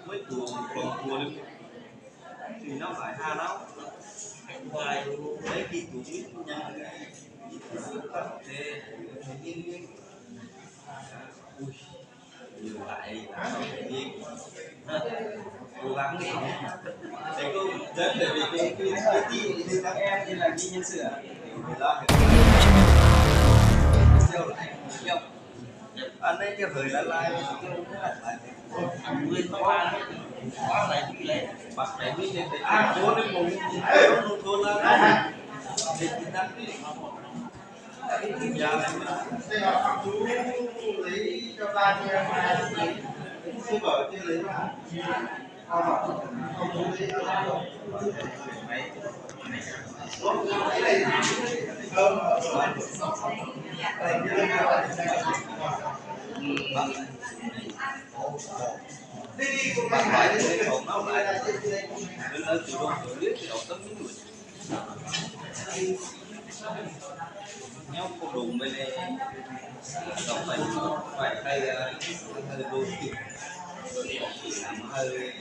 Muab tus hluas tua li, tus no phải ha no, lấy cái tus ib nyuag, ib tus xwb tau thế, ui, nhiều lại, cố gắng đi. Thầy cô rất là vì cái cái cái cái cái các em như là như nhân sự ạ. Thì đó thì siêu lại nhiều. Anh ấy cái thời lá lai, Nyob Phú Đùng bên đây, đọc phải, phải hay, hơi đô thị, hơi, hơi,